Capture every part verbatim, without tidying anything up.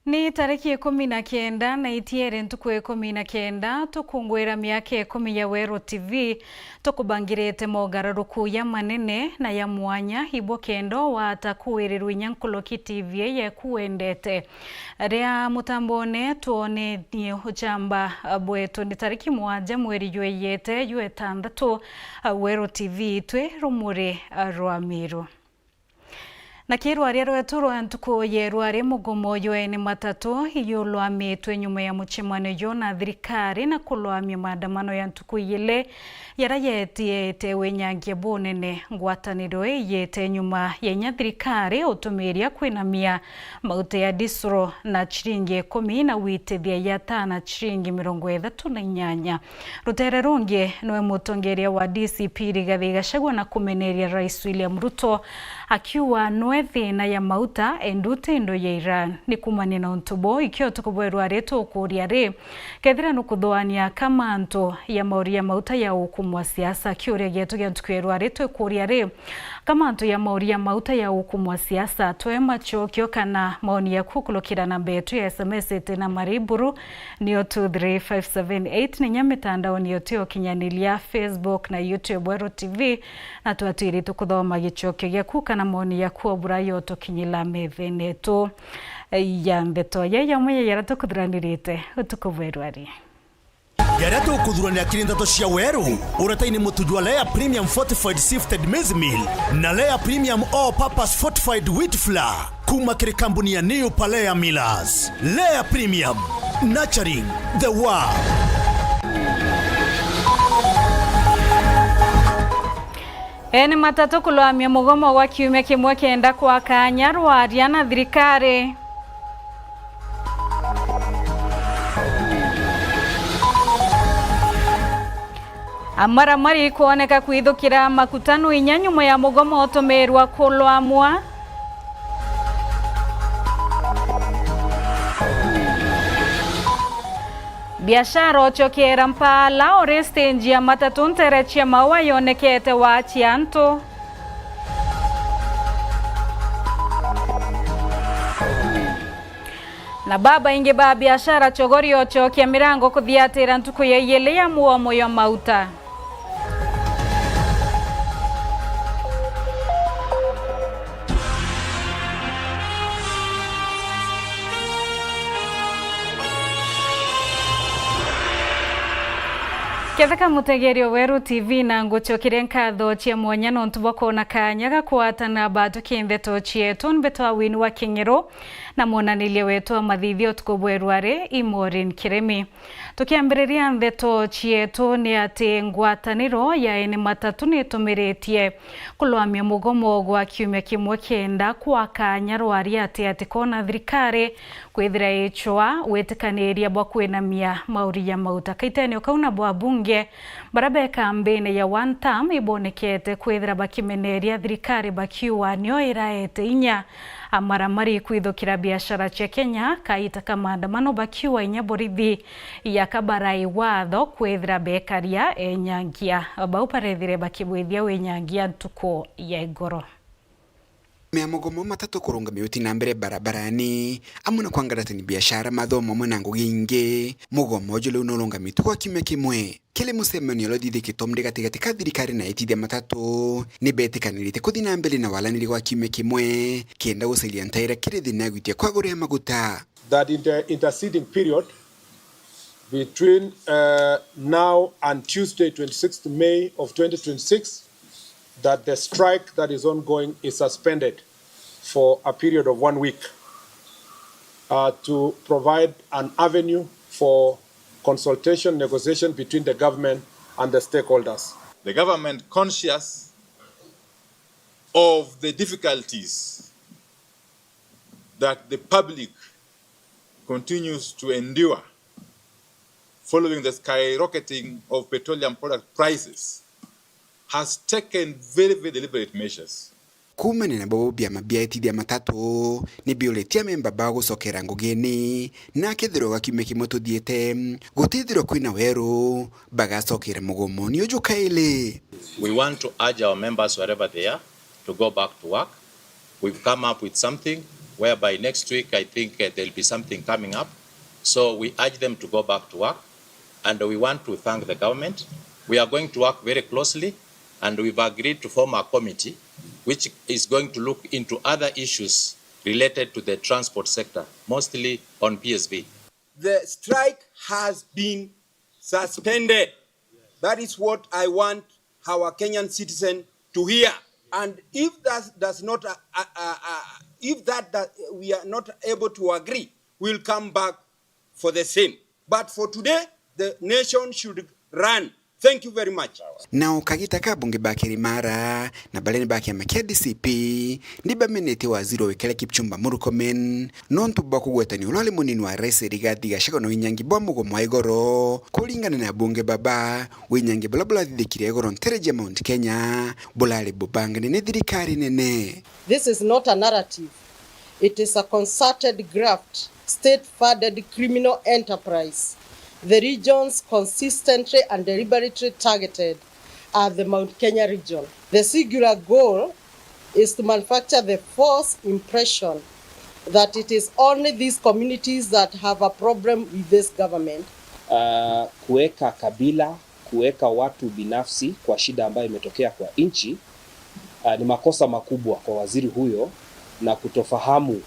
Ni tariki ikumi na kenda na itiere ntuku ikumi na kenda, tukungwira miaka ikumi ya Weru T V, tukubangirite mogaruruku ya manene na ya mwanya, ibo kenda wata kuwirirwa inya nkuruki T V yeku wendete. Ria mutambone twonenie uchamba bwetu ni tariki mugwanja mweri jweyete jwa itantatu, Weru T V itwi rumuri rwa Miru. Na ki rwaria rwetu rwa ntuku ya rwari, mugomo jwa ene matatu iyulwamitwe nyuma ya mucemanio jwa na thirikari na kulwamia maandamano ya ntuku ijiri, yara yetiete winyangia bunene. Ngwataniro iyite nyuma ya inya thirikari utumiria kwinamia mauta ya disro na ciringi ikumi na witithia ya taa na ciringi mirongo ithatu na inyanya. Rutere rungi, nwe mutongeria wa D C P Rigathi Gachagua na kumeneria Rais William Ruto, akiuga nwe thina ya mauta, endu ti ndu ya Iran. Ni kumania na untu buu, ikio tukubwerwa ri tukuria ri, kethira nukuthuania ka mantu ya mauri ya mauta ya ukumwa siasa. Kiuria gietu gia ntuku ya rwari twikuria ri, ka mantu ya mauri ya mauta ya ukumwa siasa, twe macokio kana maoni yaku kurukira namba yetu ya S M S iti na mariburu, nio two three five seven eight, na inya mitandaoni yetu ya ukinyaniria, Facebook na YouTube, Weru T V, na twatwiri tukuthoma gicokio giaku kana maoni yaku o bura yotukinyira methene yetu ya ndeto. Yai amwe ya yara tukuthuranirite utuku bwa rwari. Jaria tukuthurania kiri ndeto cia Weru, uretaini mutu jwa Lea Premium Fortified Sifted Maize Meal na Lea Premium All Purpose Fortified Wheat Flour. Kuma kiri kambuni ya New Palea Millers. Lea Premium, nurturing the world. Ene matatu kulwamia mugomo gwa kiumia kimwe kenda kwa kanya rwaria na thirikari. Amaramari kwoneka kwithukira makutano inya nyuma ya mugomo utumirwa kulwamwa. Biashara ucokera mpaala uri stage ya matatu ntere cia Maua yonekete waachia antu. Na babaingi ba biashara Chogoria ucokia mirango kuthiatira ntuku ya ijiri ya muomo ya mauta. Ketheka mutegerio Weru T V, na ngucokeria nkatho cia mwanya nontu bwa kwona kanya ga kwatana batuki ndeto cietu. Mbetwa Wini wa King'iro, na mwonaniria wetu wa mathithio utuku bwerwa ri i Maureen Kirimi. Tukiambiriria ndeto cietu, ni ati ngwataniro ya ene matatu nitumiritie kulwamia mugomo gwa kiumia kimwe kenda kwa kanya rwaria ati ati kona thirikari kwithira ichwa witikaniria bwa kwinamia mauri ya mauta. Kaitenio kau nabo abunge bara be kambini ya one term ibonekete kwithira bakimeneria thirikari bakiuga nio iraete inya amaramari kwithukira biashara cia Kenya kaita ka maandamano, bakiuga inya borithi ya kabarai watho kwithira bekaria enyangia bau barethire bakibwithia winyangia ntuku ya igoro. Mea mugomo matatu kurungamia uti na mbere barabarani, amwe na kwangaratani biashara, mathomo amwe na ngugi ingi. Mugomo uju riu nurungamitwe gwa kiumia kimwe. Kiri mucemanio uria uthithikitwe mri gatigati ka thirikari na aitithia matatu, ni betikanirite kuthi na mbere na walaniri gwa kiumia kimwe, kenda gucairia ntaira kiri thina ya gwitia kwa goro ya maguta. That in the interceding period between, uh, now and Tuesday, twenty-sixth May of twenty twenty-six, that the strike that is ongoing is suspended for a period of one week, uh, to provide an avenue for consultation, negotiation between the government and the stakeholders. The government, conscious of the difficulties that the public continues to endure following the skyrocketing of petroleum product prices, has taken very, very deliberate measures. Kuumania na bau, biama bia aitithia matatu ni biuritie amemba bao gucokera ngugini, na kethirwa gwa kiumia kimwe tuthiite gutithirwa kwina weru, bagacokera mugomoni uju kairi. We want to urge our members wherever they are to go back to work. We've come up with something whereby next week, I think, uh, there'll be something coming up. So we urge them to go back to work, and we want to thank the government. We are going to work very closely, and we've agreed to form a committee which is going to look into other issues related to the transport sector, mostly on P S V. The strike has been suspended. That is what I want our Kenyan citizen to hear. And if that does not, uh, uh, uh, uh, if that, that we are not able to agree, we'll come back for the same. But for today, the nation should run. Thank you very much. Nao kagita ka bunge ba Kirimara na baria ni ba kiama kia D C P ni bamenetie waziri wa wikare Kipchumba Murkomen nontu bwa kugwetania uria uri munini wa rais Rigathi Gachagua na winyangi bwa mugomo wa igoro. Kuringana na abunge baba, winyangi buria burathithikire igoro ntereji ya Mount Kenya burari bubangane ni thirikari nene. This is not a narrative. It is a concerted graft, state-funded criminal enterprise. The regions consistently and deliberately targeted are the Mount Kenya region. The singular goal is to manufacture the false impression that it is only these communities that have a problem with this government. Uh, kuweka kabila, kuweka watu binafsi kwa shida ambayo imetokea kwa nchi, uh, ni makosa makubwa kwa waziri huyo na kutofahamu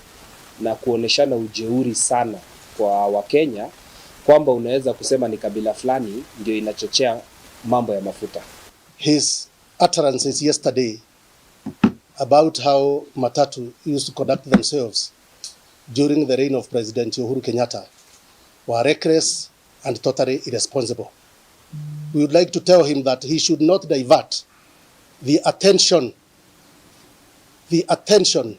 na kuoneshana ujeuri sana kwa Wakenya kwamba unaweza kusema ni kabila fulani ndio inachochea mambo ya mafuta. His utterances yesterday about how matatu used to conduct themselves during the reign of President Uhuru Kenyatta were reckless and totally irresponsible. We would like to tell him that he should not divert the attention, the attention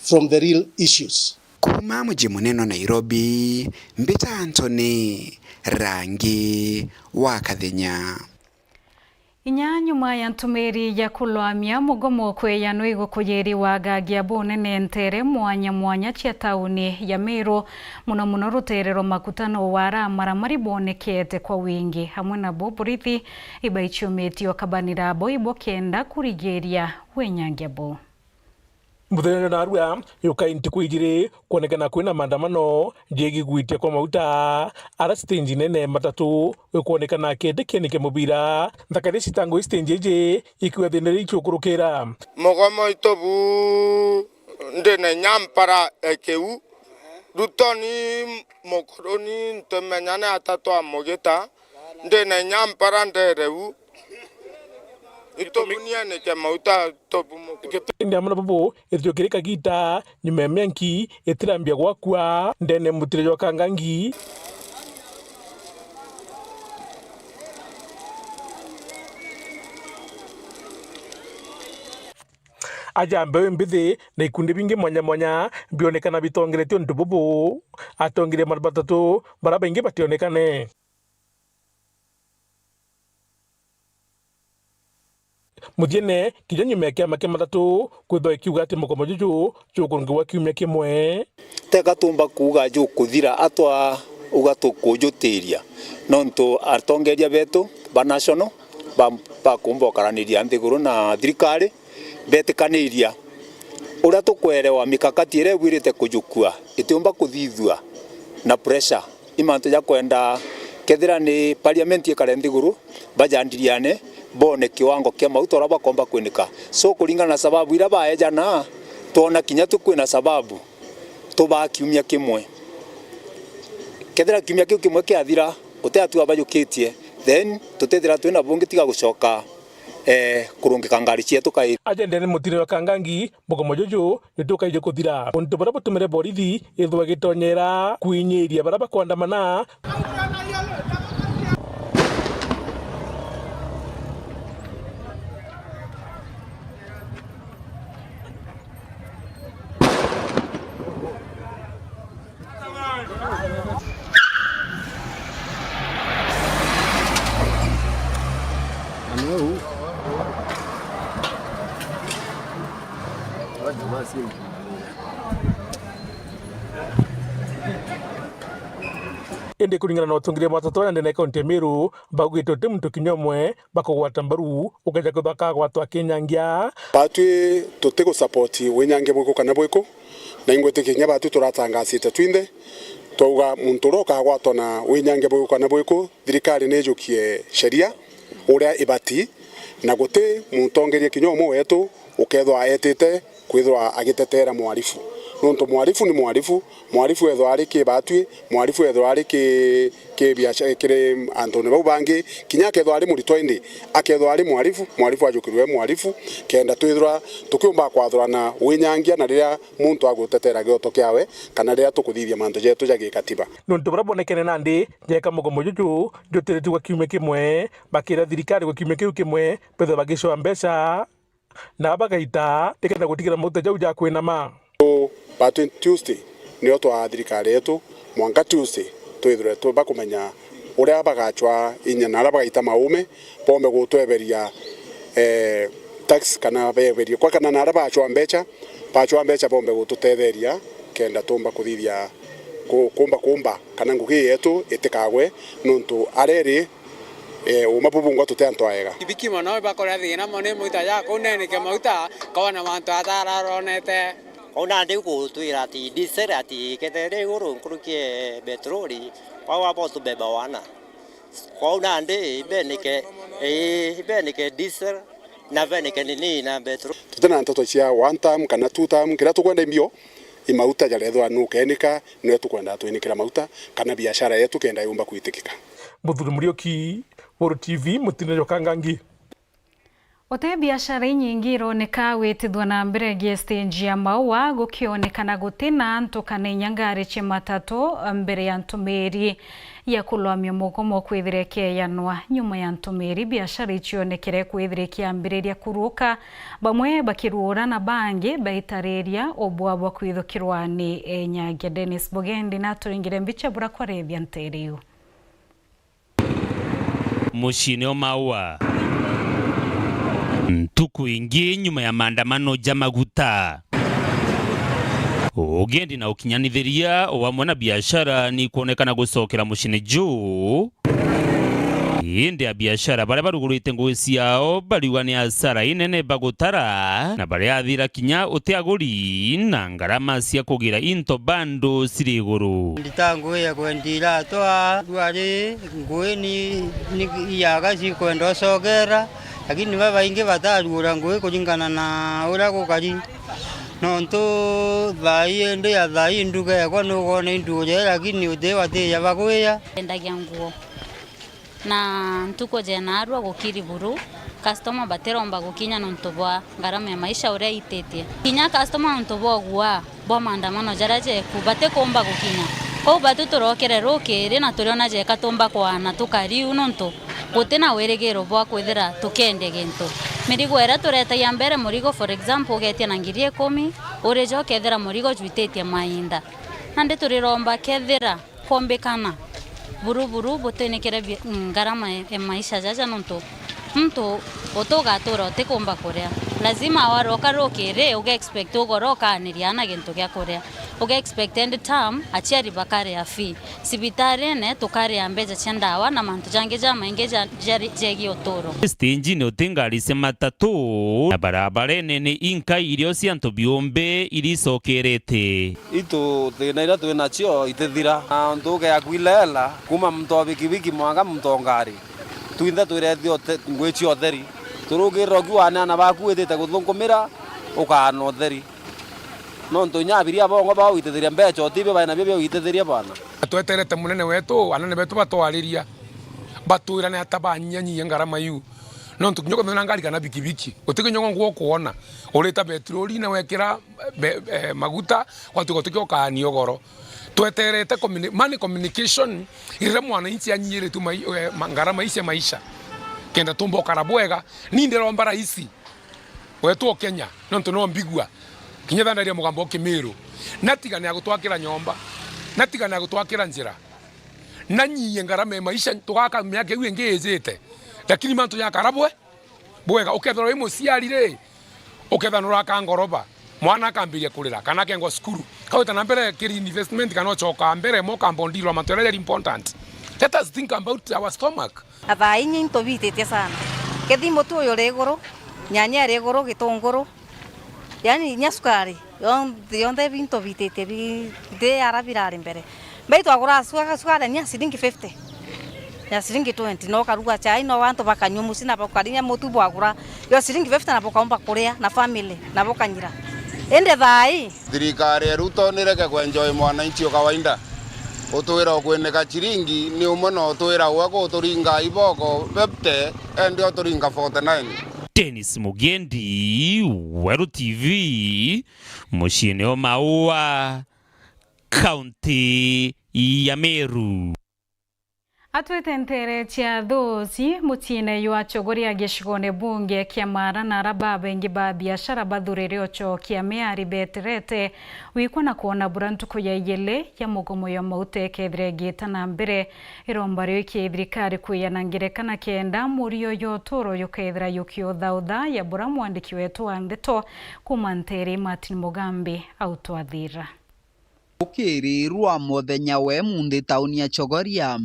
from the real issues. Kuuma muji munene wa Nairobi, mbita Anthony Rangi wa Kathenya. Inya nyuma ya ntumiri ya kulwamia mugomo kweyanwa igukuyiri wa gagia bunene ntere mwanya mwanya cia tauni ya Meru, muno muno rutere rwa makuta no wara maramari bonekete kwa wingi, amwe nabo borithi ibaichumitie ukabanira abo ibo kenda kurigiria wenyangia bo. Muthenya narua yukai ntuku ijiri kwonekana kwina maandamano jegigwitia kwa mauta ara stage nene matatu ikwonekana kindi kieni kia mubira. Nthakari citangu stage iji ikiwa thina ri icukurukira. Mugomo itu bu ndina inya mpara ekiu. Rutoni mukuruni ntumenya ni atatu amugita. Ndina inya mpara ndereu. Itubunianike mauta tubumuku. Indi amwe na bubu, ithio kiri kagita, nyuma ya mianki, itirambia gwakua, ndene mutire jwa Kangangi. Aja mbeu mbithi na ikundi bingi mwanya mwanya bionekana bitongeretio untu bubu. Atongeria batatu bara baingi bationekane. Muthiene, kinya nyuma ya kiama kia matatu kwithwa ikiuga ati mugomo juju jukurungirwa kiumia kimwe. Teka tumba kuuga jukuthira, atwa uga tukujutiria, nontu atongeria betu ba national ba, bakumba ukaraniria nthiguru na thirikari betikaniria uria tukwerewa mikakati iria ibwirite kujukua itiumba kuthithua na pressure. I mantu ja kwenda kethira ni parliament ikare nthiguru, bajandiriane, bone kiwango kia mauta uria bakomba kwinika. So, kuringana na sababu iria baejana, twona kinya tu kwina sababu tubaa kiumia kimwe. Kethira kiumia kiu kimwe kiathira, guti atu abajukitie, then tutithira twina bungi tiga gucoka eh, kurungika ngari cietu kairi. Ajenda ni mutire wa Kangangi, mugomo juju jutukaije kuthira. Untu buria butumire borithi ithwa igitonyera kwinyiria baria bakwandamana. Indi kuringana na utongeria matatu ya ndene kaunti ya Meru, baugite uti muntu kinya umwe bakugwata mbaru ukeja kwithwa akagwatwa akinyangia. Batwi tuti gu support winyangia bwiku kana bwiku, Na ingwitikia kinya batu turatangasite twinthe, twauga muntu uria ukagwatwa na winyangia bwiku kana bwiku, thirikari niijukie sheria uria ibati, na guti mutongeria kinya umwe wetu ukethwa etite kwithirwa agitetera mwarifu. Nontu mwarifu ni mwarifu, mwarifu ethwa ari ki batwi, mwarifu ethwa ari ki, ki biacara, kiri antune bau bangi, kinya akethwa ari muritwa indi, akethwa ari mwarifu, mwarifu ajukirwe mwarifu, kenda twithirwa tukiumba kwathurana winyangia na riria muntu agutetera gioto kiawe, kana riria tukuthithia mantu jetu ja gikatiba. Nontu buria bwonekene nandi, jeka mugomo juju jutiritue gwa kiumia kimwe, bakira thirikari gwa kiumia kiu kimwe bethirwe bagicwa mbeca, na bagaita nikenda gutigira mauta jau ja kwinama. So, ba twenty Tuesday nio twaa thirikari yetu, mwanka Tuesday twithirwe tubakumenya uria bagacwa inya na aria bagaita maume, bombe gutweberia, eh, tax kana beberie kwa, kana na aria bacwa mbeca, bacwa mbeca bombe gututetheria kenda tumba kuthithia ku-, kumba kumba kana ngugi yetu itikagwe, nontu areri, eh, uma bubungwa tuti antu aega. Biki mono ibakora thina mono, mauta ja kuu nenike mauta, kona mantu atararonete. Kwou nandi gutwira ati diesel ati ikethire iguru nkuruki e betroli, kwou abo tubeba wana. Kwou nandi ibenike, ii, ibenike diesel, na benike nini na betroli. Tutina nteto cia one term kana two term, kiria tukwenda imbio, i mauta jarethwa nukenika, nio tukwenda twinikira mauta, kana biashara yetu kenda yumba kwitikika. Muthuri Muriuki, Buru T V, Mutine jwa Kangangi. Guti biashara inyingi ironeka gwitithua na mbere gi stage ya Maua, gukionekana guti na antu kana inya ngari cia matatu mbere ya ntumiri ya kulwamia mugomo kwithira ikeeyanwa. Nyuma ya ntumiri, biashara icionekere kwithira ikiambiriria kuruuka, bamwe bakiruura na bangi baitariria ubwa bwa kwithukirwa ni enyagia. Dennis Bugendi naturingire mbicha bura kwarethia nteere iu. Muciine o Maua. Ntuku ingi nyuma ya maandamano ja maguta, ugendi na ukinyanithiria o amwe na biashara ni kwonekana gucokera muciine juu. Indi abiashara baria barugurite ngugi ciao bariuga ni asara inene bagutara, na baria athira kinya uti aguri na ngarama cia kugira into bando ciri iguru. Ndita ngugi ya kwendia iratu aa, rwari ngugi ni, ni iaga cikwenda ucokera, lakini babaingi batarugura ngugi kuringana na uria gukari. Nontu thaa ii indi ya thaa ii nduga ekwa nukwona induja, lakini uti batija bagwia. Endagia nguo. Na ntuku jenarua gukiri buru, customer batiromba gukinya nontu bwa ngarama ya maisha uria ititie. Kinya customer nontu bwa ugua bwa maandamano jaria jeku, batikumba gukinya. Kwou batu turokire rukiri na turiona jeka tumba kwana tukariu nontu guti na wirigiro bwa kwithira tukendia gintu. Mirigo iria turetagia mbere murigo, for example, ugetia na ngiri ikumi, urija ukethira murigo jwititie mainda. Nandi turiromba kethira kwombikana buru buru butinikire bi-, ngarama e, e maisha jaja, nontu muntu uti ugatura utikumba kuria. Lazima waroka rukiri uge expect ugoro ukaaniria ana gintu gia kuria. Uge expect end term aciari bakaria fee. Cibitarine tukaria mbeca cia ndawa na mantu jangi jamaingi ja, ja, jegii uturo. Stage-ini uti ngari cia matatu, na barabarene ni inkai irio cia antu biumbi iricokerete. Itu thina iria twi nacio itithira. Na untu ugeakwilela, kuma muntu wa bikibiki mwanka muntu wa ngari, twinthe twirethia uthe-, ngui cia utheri. Turukirira ukiu waneana baku witite kuthunkumira, ukaana utheri. Nontu inya abiria bongwa baa witithiria mbeca, utibi bae nabio bia witithiria bwana. Tweterete munene wetu, anene betu batwariria, batwirane ata banyanyie ngarama iu. Nontu kinya ukethira na ngari kana bikibiki, uti kinya ngwa ukwona, urita betroli na wekira be-, eh, maguta, gwatuika utikio ukaania ugoro. Tweterete communi-, money communication, riria mwananchi anyiritue mai-, eh, ma-, ngarama ici cia maisha, kenda tumba ukara bwega. Ni ndiromba raisi wetu o Kenya, nontu no mbigua, kinya thandaria mugambo o Kimiru, natigane ya gutwakira nyomba, natigane ya gutwakira njira, nanyie ngarama ya maisha, tugaka miaka iu ingi ijite, lakini mantu jakara bwe-, bwega. Ukethirwa wi muciari ri, ukethirwa nuraka ngoroba, mwana akambiria kurira, kana akengwa cukuru, kawita na mbere kiri investment, kana ucoka mbere, mo ukambondirwa mantu jaria jari important. Let us think about our stomach. Na thaa inyi into bititie sana. Kethii mutu uyu uri iguru, nyanya iri iguru, gitunguru, yani inya cukari. Yonthe, yonthe bintu bititie bi-, nthi ara birari mbere. Mbei twagura sukari, sukari ni ya ciringi fifty, ya ciringi twenty, no ukaruga chai, no antu bakanyua mucii na bakarinya mutu bwagura yo ciringi fifty na bukaumba kuria na family na bukanyira. Indi thaa ii, thirikari ya Ruto nireke kuenjoy mwananchi o kawaida. Utwira ukwinika chiringi ni umwe na utwira uwe kuturinga iboko fifty, endi uturinga forty nine. Dennis Mugendi, Weru T V, muciine o Maua, kaunti ya Meru. Atwite nteere cia Thuuci, muciine jwa Chogoria gicigone bunge kia Maara, na ara babaingi ba biashara bathurire ucokia miari beterete wikwa na kwona bura ntuku ya igiri ya mugomo ya mauta ikethira igiita na mbere. Iromba rio iki thirikari kwiyana ngerekana kenda murio ya uturo jukethira jukiuthautha ya bura mwandiki wetu wa ndeto kuuma nteere Martin Mugambi autwathira. Rukiri rwa muthenya wa imunthi tauni ya Chogoria,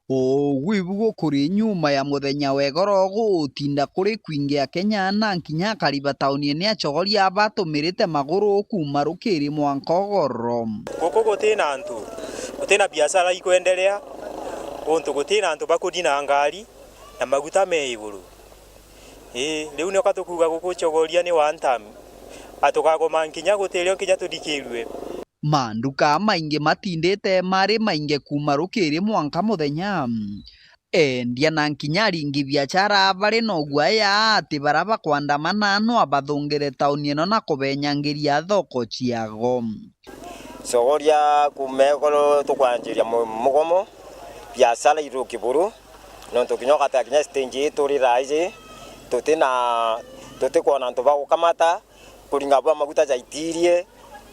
ugwi bu gukuri nyuma ya muthenya wa igoro gutinda kuri kwingi Akenya na nkinya akari ba tauni ya Chogoria batumirite maguru kuuma rukiri mwanka ugoro. Guku gutina antu, gutina biashara ikwendelea, untu gutina antu bakudina ngari na maguta me iguru. Ii, riu nioka tukuuga guku Chogoria ni one time, atukagoma nkinya gutirio nkinya tuthikirue. Manduka maingi matindite mari maingi kuuma rukiri mwanka muthenya. Endia na nkinya aringi biachara bari na uguaya ati bara bakwandamana no abathungire tauni ino na kubenyangiria thoko ciago. Chogoria kuuma igoro tukwanjiria mu-, mugomo, biashara ithuki buru, nontu kinya ugatega kinya stage ii turi thaa iji, tutina, tutikwona antu ba gukamata, kuringa bwa maguta jaitirie,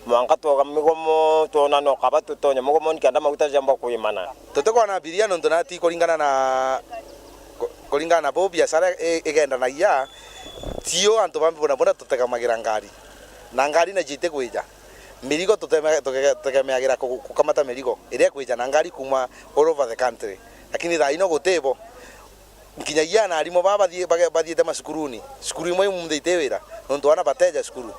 mwanka twoga migomo, twona no kaba tutonye mugomo nikenda maguta jamba kwimana. Tutikwona abiria nontu nati kuringana na, ku-, kuringana na bu biashara i-, igendanagia, tio antu ba bodaboda tutegamagira ngari, na ngari nacio itikwija. Mirigo tuteme-, tuge-, tutegemeagira ku-, gukamata mirigo iria ikwija na ngari kuuma all over the country, lakini thaa ino gutibo. Nkinyagia ana arimu baa bathie-, bage-, bathiite macukuruni, cukuru imwe imunthi iti wira, nontu ana bateja cukuru.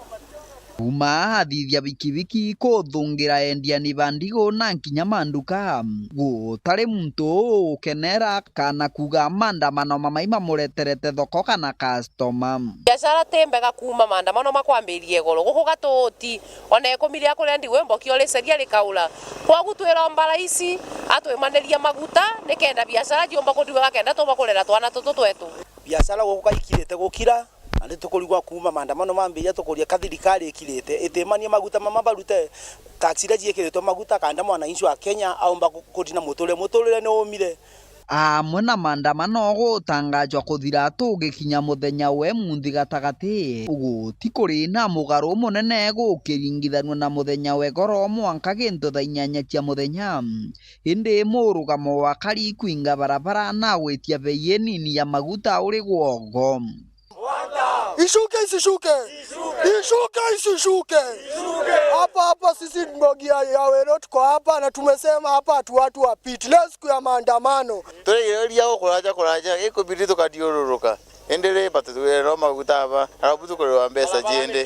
Kuuma athithia bikibiki kuthungira endia ni ba ndigu na nkinya manduka, gutari muntu ukenera kana kuuga maandamano mamai mamureterete thoko kana customer. Biashara ti mbega kuuma maandamano makwambirie igoro. Guku gatuuti, ona ikumi ria kuria ndigwe mboki uricaria rikaura. Kwogu twiromba raisi atwimanirie maguta nikenda biashara jiumba kuthithua kenda tuumba kurera twana tutu twetu. Biashara guku kaikirite gukira, na ni tukurigwa kuuma maandamano mambiria tukuria ka thirikari ikirite itimanie maguta mama barute tax iria jiikiritwe maguta kanda mwananchi wa Kenya aumba ku-, kuthina muturire. Muturire ni umire. Amwe na maandamano gutangajwa kuthira tugikinya muthenya wa imunthi gatagati, guti kuri na mugaru munene gukiringithanua na muthenya wa igoro mwanka gintu thaa inyanya cia muthenya. Indi murugamo wa kari kwinga barabara na gwitia bei inini ya maguta uri gwogo. Ishuke isishuke? Ishuke isishuke? Hapa hapa sisi Mbogi ya, ya Wero tuko hapa na tumesema hapa tu watu wapiti. Leo siku ya maandamano. Turigiriria gukuraja kuraja, ikubidi tukathiururuka. Indi ri batutwire no maguta aba, arabu tukurirwa mbeca ciindi.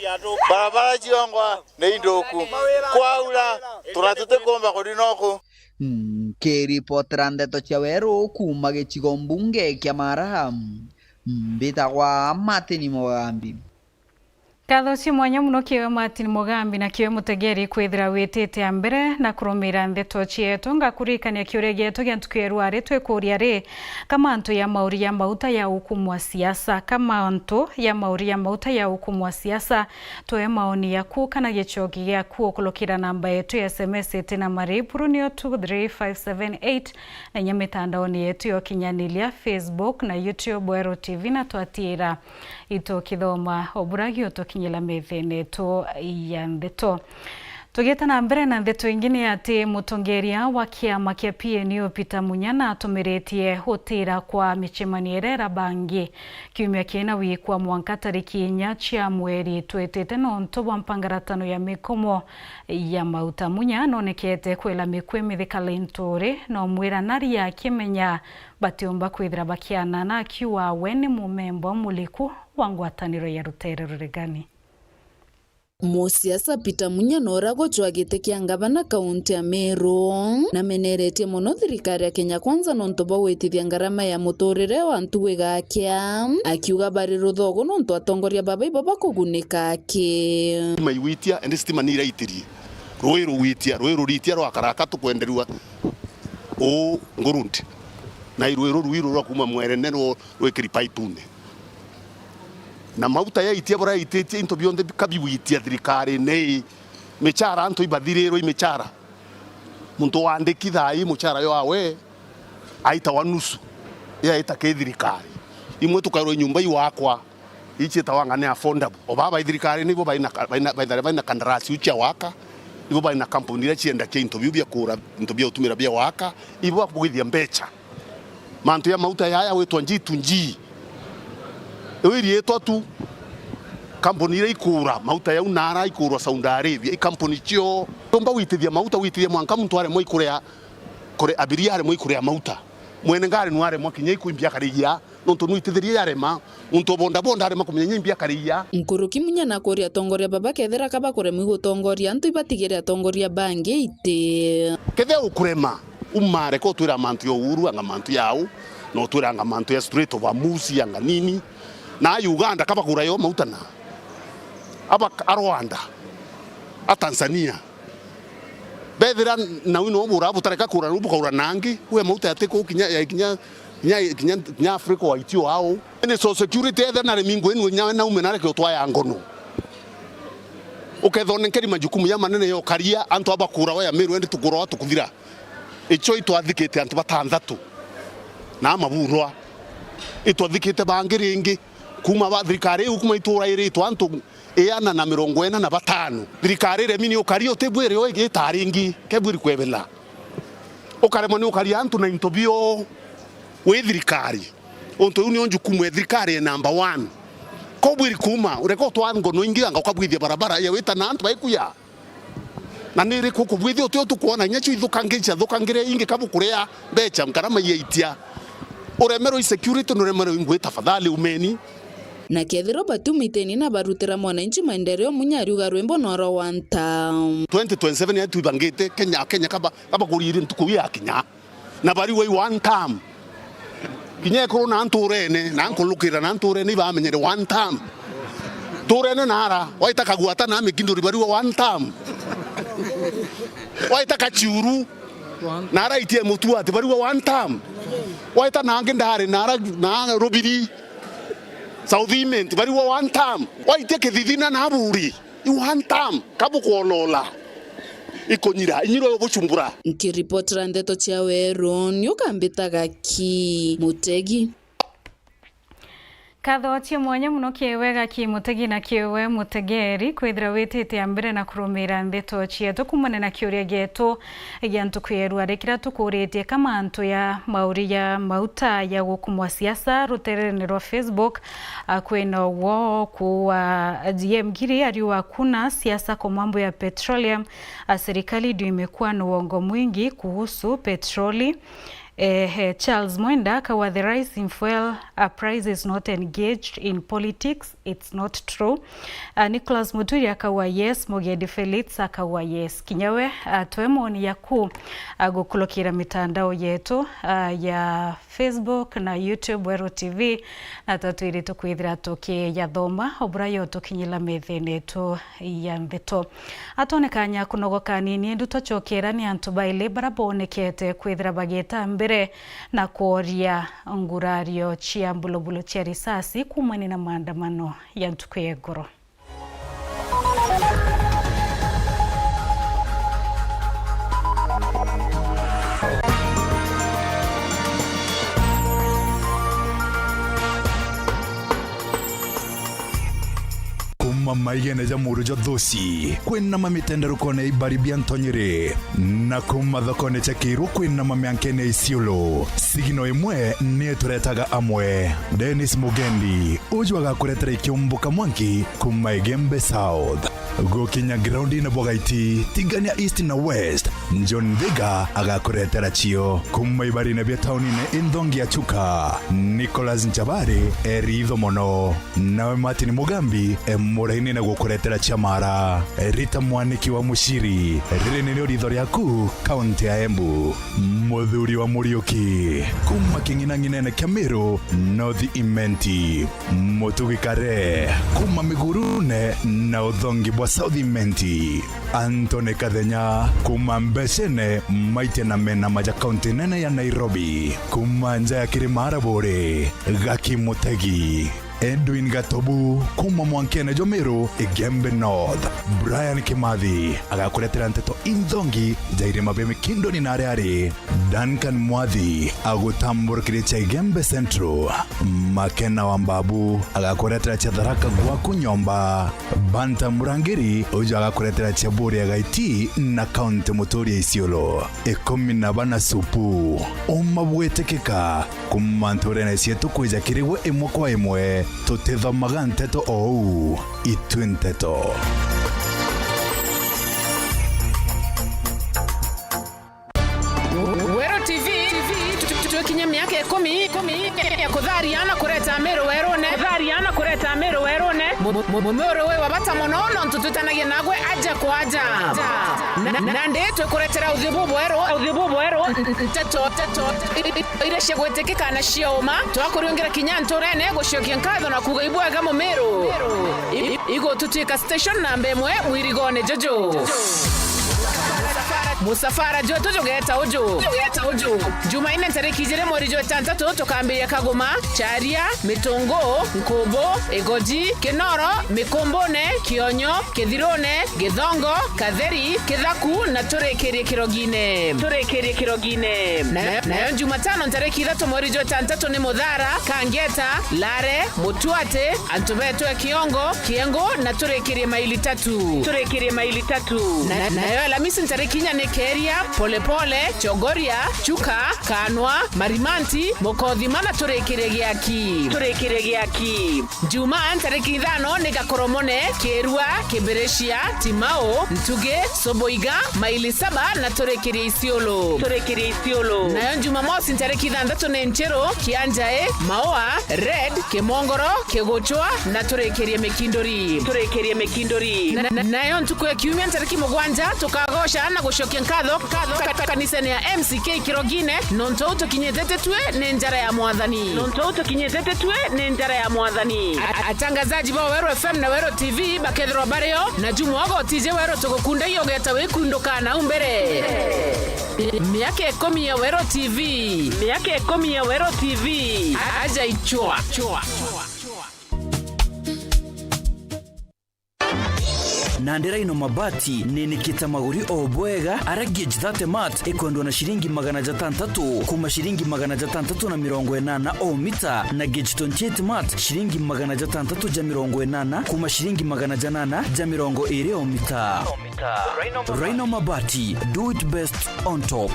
Barabara ciongwa ni induku. Kwaura, tuna tutikumba kuthi noku. Nkiripotera ndeto cia Weru kuuma gicigo mbunge kia Mara, mbitagwa Martin Mugambi. Nkatho cia mwanya mono kiwe Martin Mugambi na kiwe mutegeri kwithira witite a mbere na kurumira ndeto cietu. Ngakuririkania kiuria gietu gia ntuku ya rwari twikuria ri, ka mantu ya mauri ya mauta ya ukumwa siasa, ka mantu ya mauri ya mauta ya ukumwa siasa, Twoe maoni yaku kana gichoki giaku ukurukira namba yetu ya S M S iti na mariburu niyo two three five seven eight, na inya mitandaoni yetu ya ukinyaniria, Facebook na YouTube, Weru T V, na twatiira itukithoma o bura giutukinyira methene yetu ya ndeto. Tugiita na mbere na ndeto ingi ni ati mutongeria wa kiama kia P N U Peter Munya natumiritie gutiira kwa micemanio iria irabangi kiumia kina wikwa mwanka tariki inya cia mweri twitite nontu bwa mpangaratano ya mikomo ya mauta. Munya nonekete kwela mikwe mithika Linturi, no mwiranaria akimenya batiumba kwithira bakianana, akiuga we ni mumemba umuliku wa ngwataniro ya rutere ruregani. Musiasa Peter Munya na uria gucwa giti kia ngavana kaunti ya Meru, nameneretie mono thirikari ya Kenya Kwanza nontu bwa gwitithia ngarama ya muturire wa ntugu igakia, akiuga bari ruthogo nontu atongoria baba ibo bakugunika aki. Stima igwitia, indi stima ni iraitirie. Rui rugwitia, rui ruritia rwa Karaka tukwenderua uu Ngurundi. Na rui ruru rwa kuma Mwerene rwo rwikiri paipune. Na mauta yaitia buraititie into bionthe kabigwitia thirikarine ii. Michara antu ibathirirwe i michara. Muntu wandiki thaa ii muchara jwawe aitawa nusu. Yaita ki thirikari. Imwe tukairwa nyumba iwakwa. Ici itawa anga ni affordable. O baba ithirikari nibo baina ka-, baina, baina, baina kandarasi iu cia waka, nibo baina kampuni iria ciendagia into biu bia kura, into bia utumira bia waka, ibo bakugithia mbecha. Mantu ya mauta yaya witwa G to G. Iu iriitwa tu kampuni iria ikura mauta yau nara ikurwa Saudi Arabia, i kampuni cio. Tumba witithia mauta, witithia mwanka muntu aremwa ikuria, kure abiria aremwa ikuria mauta. Mwene ngari nwaremwa kinya ikwimbia karigia. Nontu nwitithirie yarema, muntu o bodaboda arema kumenya inya imbi akariia. Nkuruki Munya na kuria atongoria baba kethira ka bakuremwa gutongoria antu ibatigire atongoria bangi iti. Kethira ukurema, umare ka utwira mantu ya Uhuru anga mantu ya au, na utwira anga mantu ya Strait of Hormuz anga nini. Na a Uganda ka bagura yo mauta na. Aba a Rwanda, a Tanzania. Bethira nau no bura butareka kura nu bukaura nangi, we mauta yati ku kinya, ya kinya, kinya, kinya, kinya Afrika wa itio au. Ni so security ethe na remi ngwenu nya naume na reke utwaya ngono. Ukethwa nenkeri majukumu ya manene ya ukaria, antu aba kura wa ya Meru endi tukura wa tukuthira. Icho itwathikite antu batanthatu. Na maburwa. Itwathikite bangi ringi. Kuma ba thirikari iu kuma itura iritwa antu iana na mirongo ina na batano. Thirikari iremi ni ukari utibwiri o igita ringi, kebwiri kwebela. Ukaremwa ni ukaria antu na into bio wi thirikari. Untu iu nio njukumu ya thirikari ya number one. Kobwiri kuma, ureka utwa ngono ingi anga ukabwithia barabara ya wita na antu baikuya. Na ni iriku kubwithia uti utukwona inya cio ithukangi-, ciathukangire ingi kabukuria mbecha nkarama iaitia. Uremerwe i security, nuremerwe i ngui, tafadhali umeni. Na kethirwa batiumiteni na barutira mwananchi maendeleo, Munya ariuga rwimbo noro one term. Twenty twenty-seven ya twibangite Kenya, Kenya kaba, kaba kuriri ntuku yakinya. Na bariwa i one term. Kinya ekuru na nturene, na nkulukira na nturene ibamenyere one term. Nturene nara, waita Kagwata na Mikinduri bariwa one term. Waita Kachiuru, nara itie Mutuati bariwa one term. Waita nangi ndari nara na Rubiri, South Imenti bariwa one term. Waitia Kithithina na Buri. I one term, kabukwolola. Ikunyira, inyiro yo buchumbura. Nkiripotera ndeto cia Weru, ni ukambitaga ki Mutegi. Nkatho cia mwanya mono kiwega ki Mutegi na kiwe mutegeri kwithira witite a mbere na kurumira ndeto cietu kumana na kiuria gietu gia ntuku ya rua, rikira tukuritie ka mantu ya mauri ya mauta ya gukumwa siasa rutererene rwa Facebook. A, kwina ugwo kuwa G M Giri ariuga hakuna siasa kwa mambo ya petroleum. A, serikali ndio imekuwa na uongo mwingi kuhusu petroli. Eh, eh, Charles Mwenda akauga the rise in fuel, uh, price is not engaged in politics, it's not true. Uh, Nicholas Muturi akauga yes, Mugendi Felix akauga yes. Kinya we, uh, twe moni yaku, uh, gukulukira mitandao yetu, uh, ya Facebook na YouTube, Weru T V, na tatwiri tukwithira tukiyathoma, o bura yo tukinyila methene yetu ya ndeto. Atone kanya kunogoka nini, ndu twacokera ni antu baili bara bonekete kwithira bagita mbere na kworia ngurario cia mbulubulu cia risasi kumania na maandamano ya ntuku ya iguru. Kuma maigene ja muru jwa Thuci, kwinama mitenderukone ya ibari bia Ntonyiri, na kuma thokone cia Kiiru kwinama miankene ya Isiolo, sigino imwe ni ituretaga amwe. Dennis Mugendi, uju agakuretera ikiumbuka mwanki kuma Igembe South. Gukinya groundine bwa Gaiti, Tigania East na West, John Thiga agakuretera cio. Kuma ibarine bia taunine inthongi ya Chuka, Nicholas Nchabari e ritho mono. Nawe Martin Mugambi e muraini nina gukuretera cia mara. Rita Mwaniki wa Muciri, riri nirio ritho riaku, kaunti ya Embu. Muthuri wa Muriuki, kuma king'inang'inene kia Miru, North Imenti. Mutugi Kare, kuma Migurune na uthongi bwa South Imenti. Anthony Kathenya, kuma Mbecene, Maite na Menama ja kaunti nene ya Nairobi. Kuma nja ya Kirima Araburi, Gaki Mutegi. Edwin Gatobu, kuma mwankene jwa Miru, Igembe North. Brian Kimathi, agakuretera nteto inthongi ja irima bia Mikindoni na aria ari. Duncan Mwathi, agutamburukirie cia Igembe Central. Makena wa Mbabu, agakuretera cia Tharaka gwaku nyomba. Banta Murangiri, uju agakuretera cia Buria Gaiti na kaunti Muturia Isiolo. Ikumi na bana supu. Uma bwitikika, kuma nturene cietu kwija kiri gwe imwe kwa imwe, tutithomaga nteto ou, itwi nteto. Weru T V, tu- tu- twikinya miaka ikumi, ikumi ya kutharia na kureta Miru werune. Kutharia na kureta Miru werune. Mu- mu- Mumiru wi wa bata mono, nontu twitanagia nagwe aja kwa aja. Na- na- nandi twikuretera uthiu bubweru, uthiu bubweru, n- n- nteto, nteto i- i- iria cia gwitikika na cia uma. Twakuriungira kinya nturene gucokia nkatho na kuuga ibwega Mumiru. I- i- igututwika station namba imwe mwirigone juju. Musafara jwetu jugeta uju. Jugeta uju. Jumaine ntariki ijiri mweri jwa itantatu tukambiria Kaguma, Charia, Mitungu, Nkubu, Igoji, Kinoro, Mikumbune, Kionyo, Kithirune, Githongo, Katheri, Kithaku na turikirie Kirogine. Turikirie Kirogine. Nayo, nayo Jumatano ntariki ithatu mweri jwa itantatu ni Muthara, Kangeta, Lare, Mutuate, antu betu e Kiongo, Kiengu na turikirie maili tatu. Turikirie maili tatu. Na- nayo Alamisi ntariki inya ni Keria, Polepole, Chogoria, Chuka, Kanwa, Marimanti, Mukothima na turikirie Giaki. Turikirie Giaki. Jumaa ntariki ithano ni Gakoromone, Kirua, Kibiricia, Timau, Ntugi, Soboiga, maili saba na turikirie Isiolo. Turikirie Isiolo. Nayo Jumamosi ntariki ithanthatu ni Nchiru, Kianjai, Maua, Red, Kimongoro, Kiguchwa na turikirie Mikinduri. Turikirie Mikinduri. Na- na- nayo ntuku ya Kiumia ntariki mugwanja tukagoca na gucokia nkatho, nkatho ka- ka- kanisene ya M C K Kirogine, nontu au tukinyite titwi ni njara ya Mwathani. Nontu au tukinyite titwi ni njara ya Mwathani. A- atangazaji ba Weru F M na Weru T V bakethirwa bario, na Jumwa gotije Weru tugukundagia ugeta wikunduka nau mbere. Miaka ikumi ya Weru T V. Miaka ikumi ya Weru T V. A- aja ichwa. Nandi Rhino Mabati ninikite maguri o bwega, aria gauge thirty mat ikwendwa na ciringi magana jatantatu kuma ciringi magana jatantatu na mirongo inana o mita, na gauge twenty-eight mat ciringi magana jatantatu ja mirongo inana kuma ciringi magana janana ja mirongo iri o mita. Rhino Mabati, do it best on top.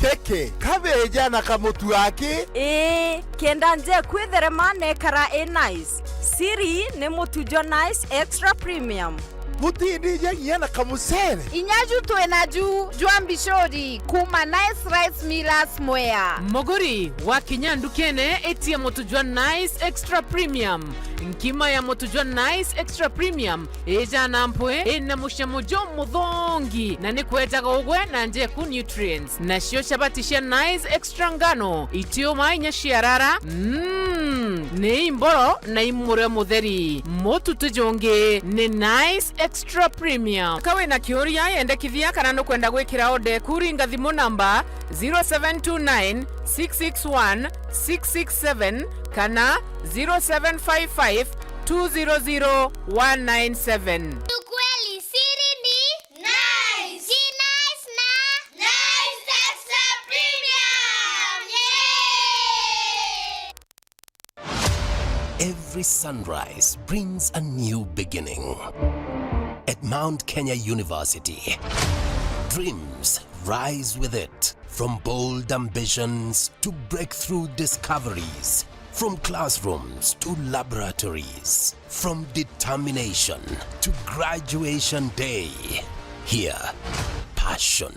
Kiki, kabeja na kamutu aki? Ii, kenda nje kwitherema nekara i nice. Siri ni mutu jwa Nice Extra Premium. Butindija nginya na kamucere? Inya ju twi na ju jwa mbicuri kuma Nice Rice Millers Mwea. Muguri, wakinya ndukene, itia mutu jwa Nice Extra Premium. Nkima ya mutu jwa Nice Extra Premium ijana mpwi, ina mucamo jumuthongi, na ni kwejaga ugwe na njeku nutrients. Nacio chabati cia Nice Extra ngano, itiuma inya ciarara, mm, ni imboro na imurio mutheri. Mutu ti jungi, ni Nice Extra Premium. Ka wina kiuria, yendekithia kana nukwenda gwikira order eku, ringa thimu namba zero seven two nine, six six one, six six seven kana zero seven five five, two zero zero, one nine seven. Ukweli siri ni Nice. Ji Nice na Nice Extra Premium. Yay! Every sunrise brings a new beginning. At Mount Kenya University, dreams rise with it. From bold ambitions to breakthrough discoveries, from classrooms to laboratories, from determination to graduation day, Here, passion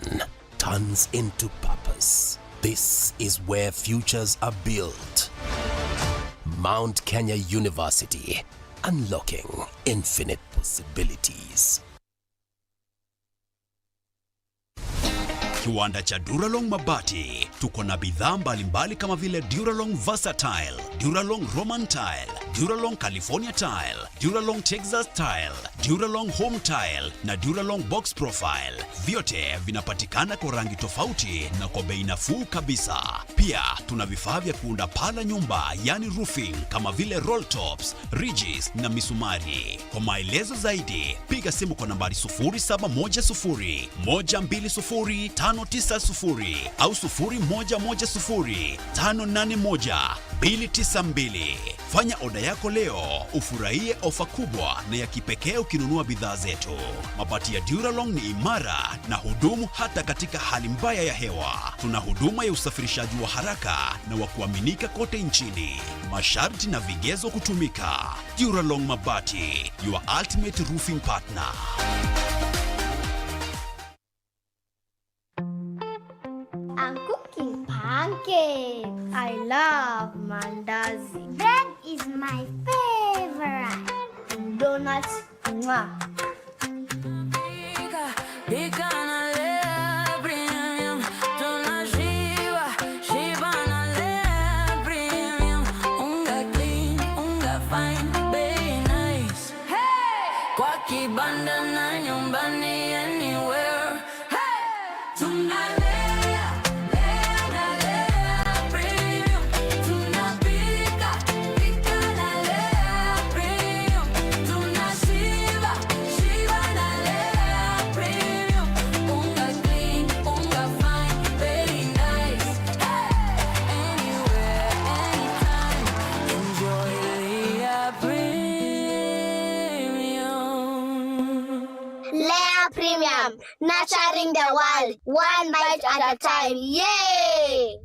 turns into purpose. This is where futures are built. Mount Kenya University, unlocking infinite possibilities. Kiwanda cha Duralong Mabati. Tuko na bidhaa mbalimbali kama vile Duralong Versatile, Duralong Roman Tile, Duralong California Tile, Duralong Texas Tile, Duralong Home Tile na Duralong Box Profile. Vyote vinapatikana kwa rangi tofauti na kwa bei nafuu kabisa. Pia tuna vifaa vya kuunda paa la nyumba, yani roofing, kama vile roll tops, ridges na misumari. Kwa maelezo zaidi, piga simu kwa nambari sufuri saba moja sufuri, moja mbili sufuri, tano tisa sufuri au sufuri moja moja sufuri, tano nane moja, mbili tisa mbili. Fanya oda yako leo, ufurahie ofa kubwa na ya kipekee ukinunua bidhaa zetu. Mabati ya Duralong ni imara na hudumu hata katika hali mbaya ya hewa. Tuna huduma ya usafirishaji wa haraka na wa kuaminika kote nchini. Masharti na vigezo kutumika. Duralong Mabati, your ultimate roofing partner. I'm cooking pancakes. I love mandazi. Bread is my favorite. Donuts, mwah. Pika, pika na Lea Premium. Tunashiba, shiba na Lea Premium. Unga clean, unga fine, bei nice. Hey! Kwa kibanda na nyumbani, anywhere. Hey! Tunalea, lea na Lea Premium. Tunapika, pika na Lea Premium. Tunashiba, shiba na Lea Premium. Unga clean, unga fine, very nice. Hey! Anywhere, anytime. Enjoy Lea Premium. Lea Premium, nurturing the world, one bite at a time. Yay!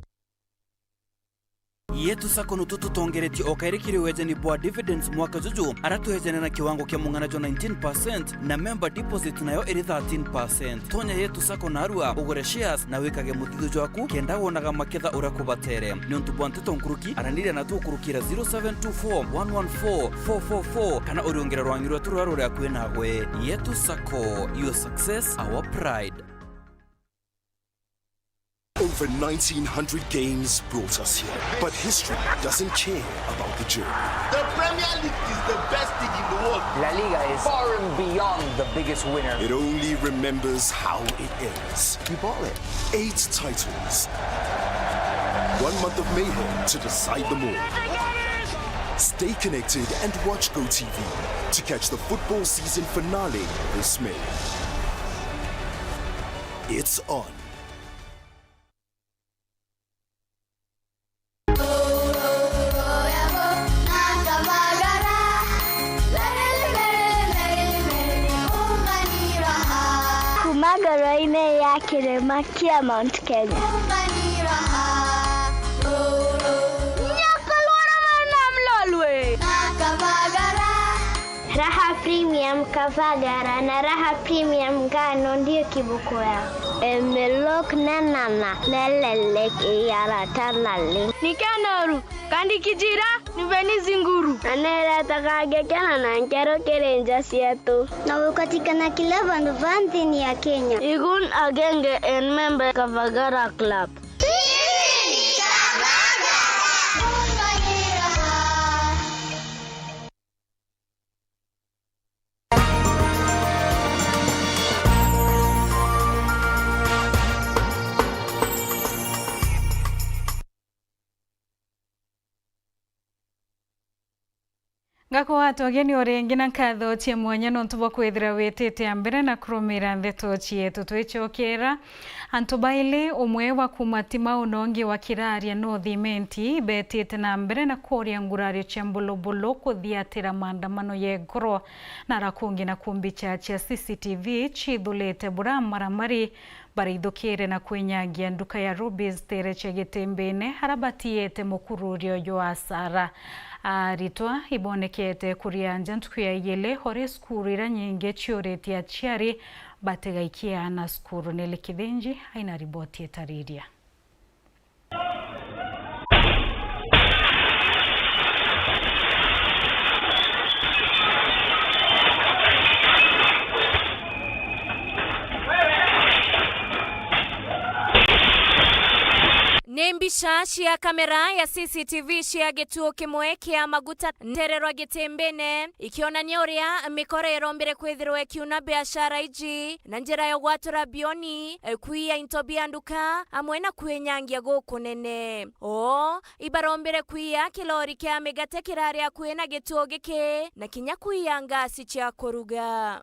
Yetu Sacco nutu tutongeretie o kairi kiri wejani bwa dividends mwaka juju, ara twejane na kiwango kia mung'ana jwa nineteen percent, na member deposit nayo iri thirteen percent. Tonya Yetu Sacco narua, ugure shares, na wikage muthithu jwaku, kenda wonaga maketha uria kubatere. Niuntu bwa nteto nkuruki, araniria na tukurukira zero seven two four, one one four, four four four, kana uriungire rwangi rwetu ruria ruri akui nagwe. Yetu Sacco, your success, our pride. Over nineteen hundred games brought us here, but history doesn't care about the journey. The Premier League is the best league in the world. La Liga is far and beyond the biggest winner. It only remembers how it ends. You bought it. Eight titles. One month of mayhem to decide them all. Stay connected and watch Go T V to catch the football season finale this May. It's on. Kuma ngoro-inĩ ya kĩrĩma kĩa Mount Kenya. Nyoka lwara mwana mlolwe. Raha Premium Kavagara na Raha Premium Ngano ndio kiboko yao. Emelok nenana nelelek iyarata nali. Nikenoru, kandi kijira, niveni zinguru. Na neretaga ngekena na nkero kiri nja cietu. Na gukatikana kila vandu va nthini ya Kenya. Igun agenge en member Kavagara Club. Ngakugwata ugeni o ringi na nkatho cia mwanya nontu bwa kwithira witite a mbere na kurumira ndeto cietu. Twicokera, antu baili, umwe wa kuma Timau na ungi wa Kiraria North Imenti, betite na mbere na kuria ngurario cia mbulubulu kuthiatira maandamano ya igoro na ara kungi na kumbi cha cia C C T V cithulite bura maramari baraithukire na kwinyangia nduka ya Rubies tere cia Gitimbine, ara batiete mukururio jwa asara. Aritwa ibonekete kuria nja ntuku ya igili, ori cukuru ira nyingi ciuritie aciari Bategaikia na cukuru ni Likithinji aina riboti itariria. Ni mbica cia kamera ya C C T V cia gituo kimwe kia maguta ntererwa Gitimbine, ikionania uria mikora irombire kwithirwa ikiuna biashara iji na njira ya gwatura bioni, kwiya into bia nduka, amwe na kwinyangia gukunene. Oo, ibarombire kwiya kilori kia migate kirari akui na gituo giki, na kinya kwiya ngasi cia kuruga.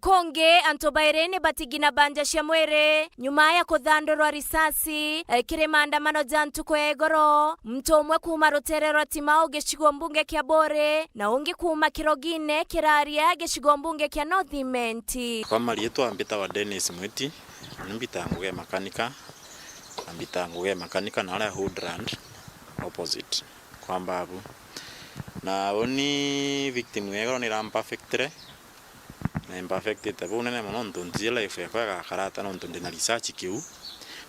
Kungi, antu bairi ni batigina banja cia mwiri nyuma ya kuthandurwa risasi, eh, kiri maandamano ja ntuku ya igoro. Muntu umwe kuuma rutere rwa Timau gicigo mbunge kia Buri, na ungi kuuma Kirogine kiraria gicigo mbunge kia North Imenti. Kwa mariitwa mbitawa Dennis Mwiti, ni mbitaga ngugi ya makanika, na mbitaga ngugi ya makanika na aria Hoodland opposite kwa Mbabu. Na uni victim ya igoro ni irampafectire, na imperfectite bunene mono, nontu ntiiji life yakwa igakara ata, nontu ndina research kiu,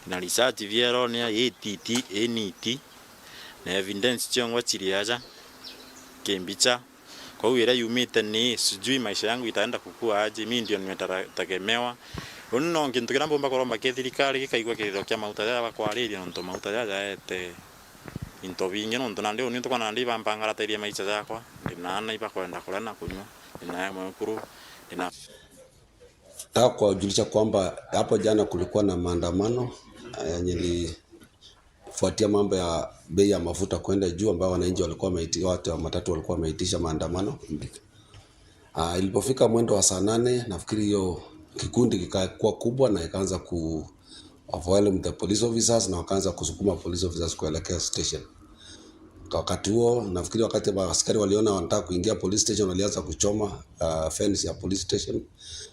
ndina research bierone ya ititi, initi, na evidence ciongwa ciri aja kimbicha. Kwou iria yumite ni sijui maisha yangu itaenda kukua aje, mi ndio nimetagemewa. Uni no kintu kiria mbumba kuromba ki thirikari gikaigua kiriro kia mauta jaja bakwariria, nontu mauta jaja jaete into bingi, nontu nandi uni ntukona nandi ibampangaratairie maisha jakwa, ndina ana ibakwenda kuria na kunywa. Nina mwekuru, nina Nataka kuwajulisha kwamba hapo jana kulikuwa na maandamano, eh, yenye ilifuatia mambo ya bei ya mafuta kwenda juu, ambayo wananchi walikuwa wameiti-, watu wa matatu walikuwa wameitisha maandamano. Ah, ilipofika mwendo wa saa nane, nafikiri hiyo kikundi kikakuwa kubwa na ikaanza ku overwhelm the police officers na wakaanza kusukuma police officers kuelekea station. Wakati huo, nafikiri wakati wa askari waliona wanataka kuingia police station, walianza kuchoma, uh, fence ya police station.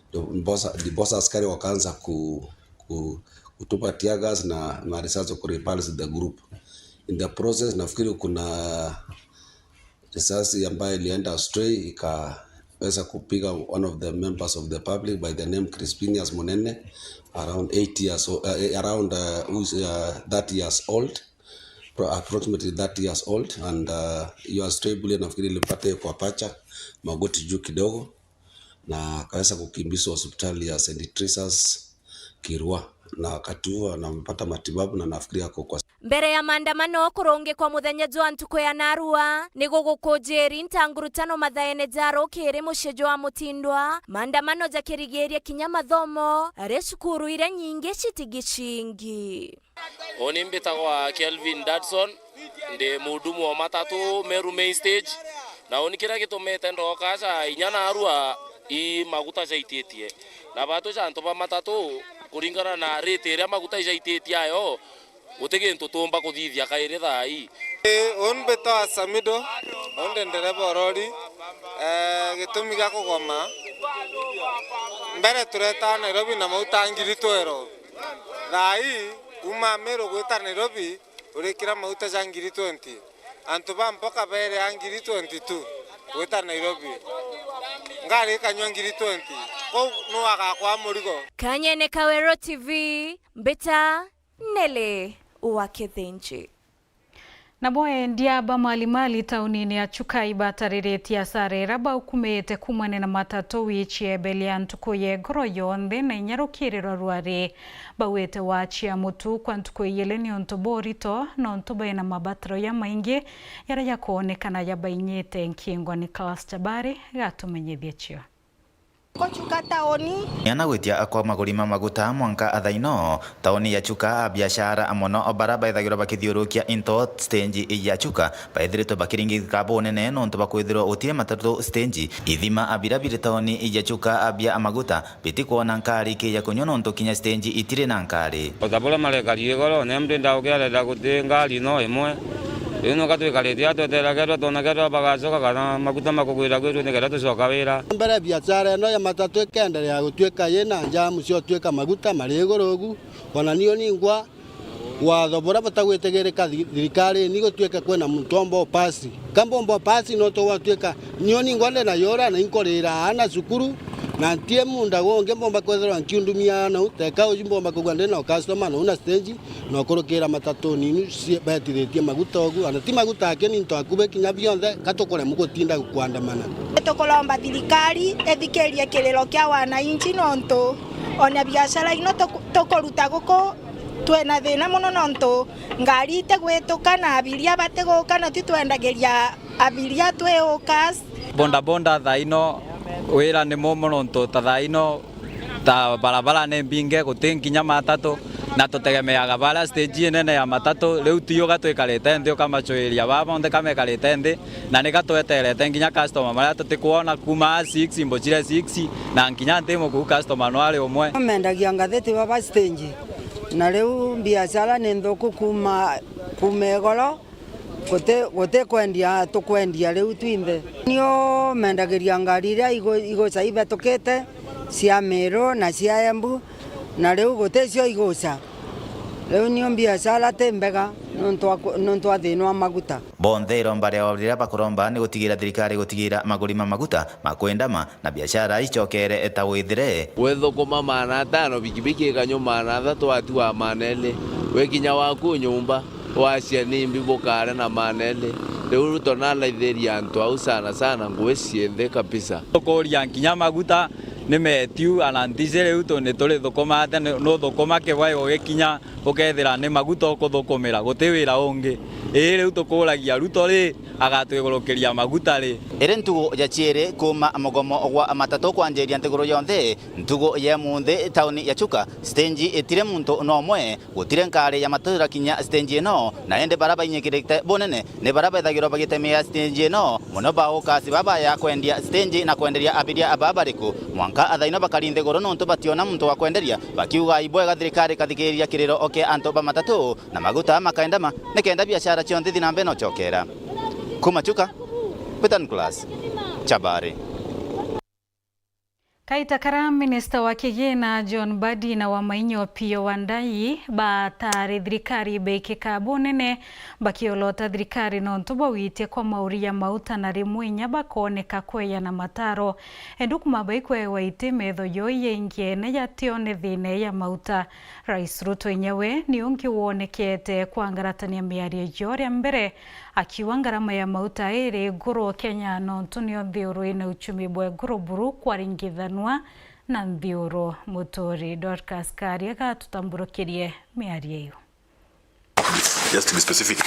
Ndio mbosa-, ndiposa askari wakaanza ku-, ku-, kutupa tear gas na, na risasi ku repulse the group. In the process, nafikiri kuna risasi ambayo ilienda astray, ikaweza kupiga one of the members of the public by the name Crispinius Munene, around eight years o-, eh, around, uh, who's, uh, thirty years old, pro-, approximately thirty years old, and, uh, hiyo astray bullet nafikiri ilimpata kwa pacha, magoti juu kidogo, na akaweza kukimbizwa hospitali ya Saint Teresa's Kirua, na wakati huo anapata matibabu na nafikiri ako kwa Mbere ya maandamano kurungikwa muthenya jwa ntuku ya narua, ni gugukunjiri ntangurutano mathaene ja rukiri mucii jwa Mutindwa, maandamano jakirigiirie kinya mathomo, ari cukuru iria nyingi citigicingi. Uni mbitagwa Kelvin Dadson, ndi muhudumu wa matatu Meru Main Stage, na uni kiria gitumite ndoka aja inya narua i maguta jaititie, na batwi ja antu ba matatu kuringana na rate iria maguta ijaititie ayo, guti gintu tuumba kuthithia kairi thaa ii. Ii, uni mbitagwa Samido, uni ndi ndereba o rori. Eh, gitumi gia kugoma, mbere turetaa Nairobi na mauta ngiri twero. Thaa ii, kuuma Meru gwita Nairobi, urikira mauta ja ngiri twenty. Antu ba mpoka beerea ngiri twenty-two gwita Nairobi. Ngari ikanyua ngiri twenty. Kou nu agakwaa murigo? Kanyene Kawero T V, mbita Nelly wa Kithinji. Nabo endia ba malimali taunini ya Chuka ibatariritie asara iria baukumite kumania na matatu wichie beli ya ntuku ya igoro yonthe na inya rukirirwa rwari. Bauite wachia mutu kwa ntuku iili niuntu bwa urito, nontu baina mabataro jamaingi jaria jakoonekana jabainyite nkingo. Nicholas Chabari gatumenyithia cio. Kuchuka taoni. Niana gwitia kwa maguri ma maguta mwanka athaino, taoni ya Chuka, abiashara mono o bara baithagirwa bakithiurukia into stage ya Chuka baithiritwe bakiringika bunene nontu bakwithirwa gutiri matatu stage. Ithima abira biri taoni ya Chuka, abia maguta bitikwona nkari ki ya kunywa nontu kinya stage itiri na nkari. O ta buria marekari igoro, ne mtu ndauge arenda guti ngari no imwe. Riu nuka twikarite aa tweterera kethirwa twona kethirwa bagacoka kana maguta makugwira gwitwe nikenda tucoka wira. Mbere biashara ino ya matatu ikenderea gutwika yina njamu cia utwika maguta mari iguru ugu, ona nio ningwa watho buria butagwitigirika thi-, thirikarine gutwike kwina muntu omba upasi. Ka mbomba upasi no tugwatwika nio ningwa ndi na yura na inkurira aana cukuru, na ntie munda gungi mbomba kwithirwa nkiundumia aana u, teka uju mbomba kugua ndi na customer na una stage, na ukurukira matatuni inu cie-, betithitie maguta ugu, ana ti maguta aki ni into akubi kinya bionthe, ka tukuremwa gutinda kuandamana. Tukuromba thirikari ithikirie kiriro kia wananchi nontu ona biashara ino tuku-, tukuruta guku twina thina mono nontu ngari itigwituka na abiria batiguka, na ti twendagiria abiria twi ukas. Boda boda thaa ino wira ni mumo nontu ta thaa ino ta barabara ni mbinge, guti nkinya matatu, na tutegemeaga baria stage inene ya matatu. Riu twiuga twikarite nthi ukamacuiria baa bonthe kamekarite nthi, na nika tweterete nkinya customer maria tutikwona kuma six, mbuchire six, na nkinya ntimu kuu customer no ari umwe. Mendagia ngathiti baba stage, na riu biashara ni nthuku kuma, kuma igoro. Guti, guti kwendia tukwendia riu twinthe. Nio mendagiria ngari iria igu-, iguca ibetukite cia Miru na cia Embu, na riu guti cio iguca. Riu nio biashara ti mbega nontu wa ku-, nontu wa thina wa maguta. Bonthe iromba riao riria bakuromba ni gutigira thirikari gutigira maguri ma maguta ma kwendama na biashara icokere ta withire. Withukuma maana atano, bikibiki ikanyua maana athatu, watua maana eli, wikinya waku nyumba, wacia nimbi bukare na maana eli. Riu Ruto nalaithiria antu au sana sana ngui cienthi kabisa. Tukuria nkinya maguta ni metiu, ana ntiji riu tu-, ni turi thukuma ate, ni, nuthukuma kibwai ugikinya ukethira ni maguta ukuthukumira, guti wira ungi. Ii riu tukuragia Ruto ri agatwigurukiria maguta ri? Iri ntugu ya ciiri kuuma mugomo gwa matatu kwanjiria nthiguru yonthe, ntugu ya munthi tauni ya Chuka, stage itiri muntu no umwe, gutiri nkari ya matatu irakinya stage ino, na indi bara bainyikirite bunene ni bara bethagirwa bagitemea stage ino, mono ba ukasi baba ya kwendia stage na kwenderia abiria aba bariku. Mwanka athaino bakari nthiguru nontu bationa muntu wa kwenderia, bakiuga ibwega thirikari ikathikiriria kiriro kia antu ba matatu na maguta makaendama, nikenda biashara cionthe ithi na mbere na ucokera. Kuma Chuka, Peter Nicholas, Chabari. Kaita kara minista wa kigina John Mbadi na wa mainyo Opiyo Wandayi batari thirikari bekika bunene bakiolota thirikari nontu bwa witia kwa mauri ya mauta na rimwe inya bakoneka kweyana mataro. Endu kuma baikwewa iti metho yo yengiene yatione thina ya mauta. Rais Ruto inyawe ni ungi wonekete kwangaratania miario yo ria mbere, akiuga ngarama ya mauta iri iguru Kenya nontu nio nthiuru ina uchumi bwa iguru buru kwaringithanua na nthiuru. Muturi Dorcas Karia gatutamburukirie miario iyo. Just to be specific.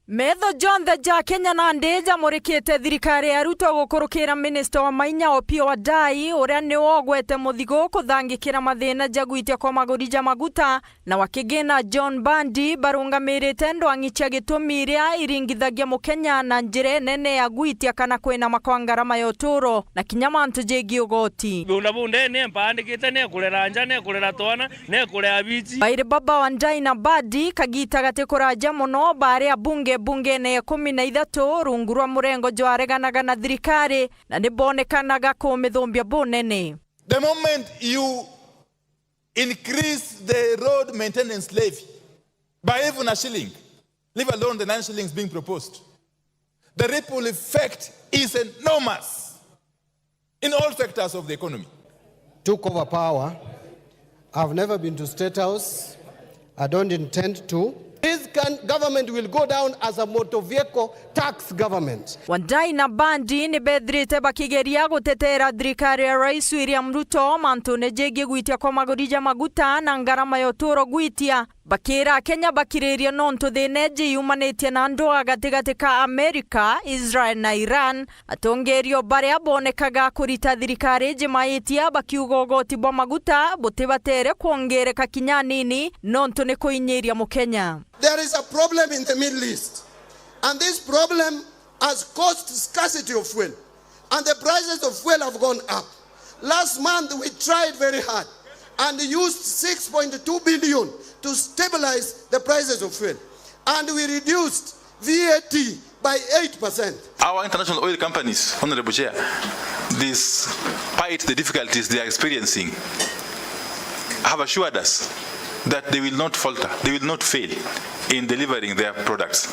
Metho jonthe ja Kenya nandi jamurikite thirikari ya Ruto gukurukira minista wa mainya Opiyo Wandayi, uria niwe ugwete muthigo kuthangikira mathina ja gwitia kwa maguri ja maguta, na wa kigina John Mbadi barungamirite ndwang'i cia gitumi iria iringithagia Mukenya na njira inene ya gwitia kana kwinama kwa ngarama ya uturo na kinya mantu jegii ugoti. Migunda buu ndene, mpaandikite, nekurera nja, nekurera twana, nekurera bichi. Bairi baba Wandayi na Mbadi kagita gati kuraja mono baari abunge bungene ya ikumi na ithatu rungu rwa murengo jwareganaga na thirikari, na nibonekanaga kumithumbia bunene. The moment you increase the road maintenance levy by even a shilling, leave alone the nine shillings being proposed, the ripple effect is enormous in all sectors of the economy. Took over power. I've never been to State House. I don't intend to. This can, government will go down as a motor vehicle tax government. Wandayi na Mbadi ni bethirite bakigeria gutetera thirikari ya Rais William Ruto mantune jegii gwitia kwa maguri ja maguta na ngarama ya uturo gwitia, bakira Akenya bakiririe nontu thina iji yumanitie na ndwaa gatigati ka Amerika, Israel na Iran. Atongeria baria bonekaga kurita thirikari iji maitia bakiuga ugoti bwa maguta butibatere kwongereka kinya anini nontu ni kuinyiria Mukenya. There is a problem in the Middle East, and this problem has caused scarcity of fuel, and the prices of fuel have gone up. Last month we tried very hard and used six point two billion to stabilize the prices of fuel, and we reduced V A T by eight percent. Our international oil companies, Honorable Chair, despite the difficulties they are experiencing, have assured us that they will not falter, they will not fail in delivering their products,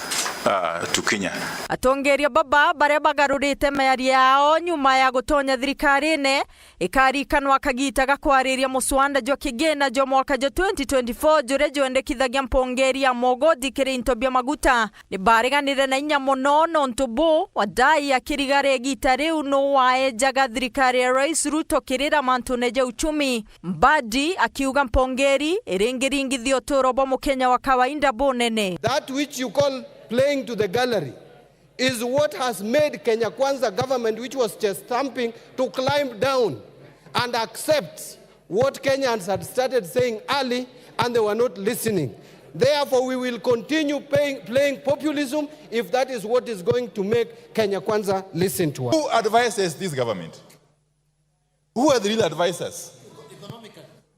uh, to Kenya. Atongeria baba baria bagarurite miario yao nyuma ya gutonya thirikarine ikarikanwa kagita ga kwariria muswanda jwa kigina jwa mwaka jwa twenty twenty-four juria jwendekithagia mpongeri ya mogodi kiri into bia maguta. Ni bareganire na inya mono nontu bu Wadai akirigara igita riu nu waejaga thirikari ya Rais Ruto kirira mantune ja uchumi. Mbadi akiuga mpongeri iringiringithia uturo bwa Mukenya wa kawaida bunene. That which you call playing to the gallery is what has made Kenya Kwanza government, which was chest thumping, to climb down and accept what Kenyans had started saying early and they were not listening. Therefore, we will continue paying, playing populism if that is what is going to make Kenya Kwanza listen to us. Who advises this government? Who are the real advisors?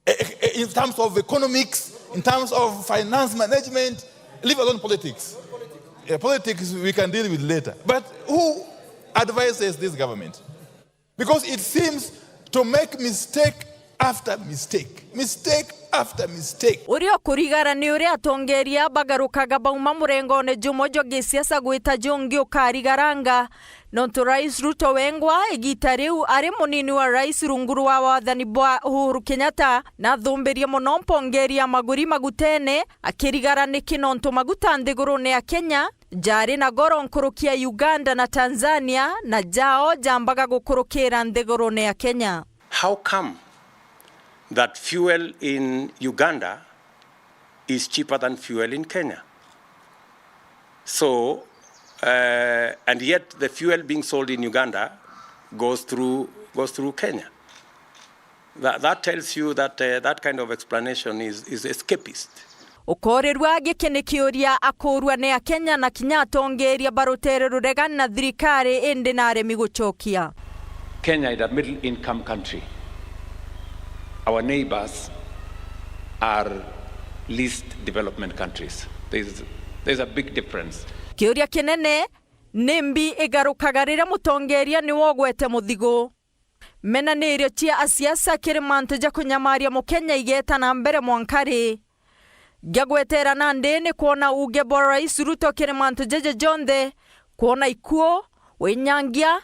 Eh, eh, eh, in terms of economics, in terms of finance management, leave alone politics. Yeah, politics we can deal with later. But who advises this government? Because it seems to make mistake after mistake, mistake after mistake. Uria ukurigara ni uria atongeria bagarukaga bauma murengone jumwe jwa gisiasa gwita jungi ukarigaranga. Nontu Rais Ruto wengwa igita riu ari munini wa rais rungu rwa wathani bwa Uhuru Kenyatta, nathumbirie mono mpongeri ya maguri magutene, akirigara niki nontu maguta nthigurune ya Kenya jari na goro nkuruki ya Uganda na Tanzania, na jao jambaga gukurukira nthigurune ya Kenya. How come that fuel in Uganda is cheaper than fuel in Kenya? So, uh, and yet the fuel being sold in Uganda goes through, goes through Kenya. That, that tells you that, uh, that kind of explanation is, is escapist. Ukorirua giki ni kiuria akurua ni Akenya na kinya atongeria ba rutere ruregani na thirikari indi na aremi gucokia. Kenya is a middle income country. Our neighbors are least development countries. There's, there's a big difference. Kiuria kinene, ni mbi igarukaga riria mutongeria niwe ugwete muthigu? Menanirio cia asiasa kiri mantu ja kunyamaria Mukenya igeeta na mbere mwanka ri? Gia gwetera nandi ni kwona uuge bwa Rais Ruto kiri mantu jaja jonthe, kwona ikuo, winyangia,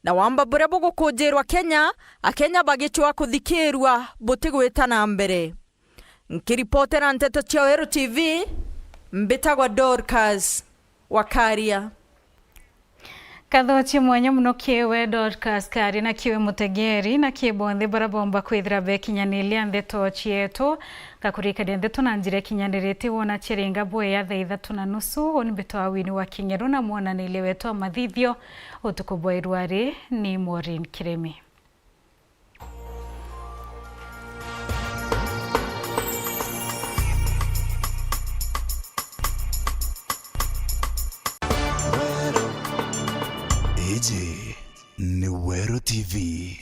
na wamba buria bugukunjirwa Kenya, Akenya bagicwa kuthikirua butigwita na mbere. Nkiripotera nteto cia Weru T V, mbitagwa Dorcas Wakaria. Nkatho cia mwanya mono kiri we Dorcas Karia na kiri we mutegeri na kiri bonthe baria bomba kwithira bekinyaniria nteto cietu. Ngakurikaria nteto na njira ikinyanirite wona ciringa bwea thaa ithatu na nusu. Uni mbitwa Wini wa Kingeru na mwonaniria wetu wa mathithio utuku bwa irua ri ni Maureen Kiremi. Iji ni Weru T V.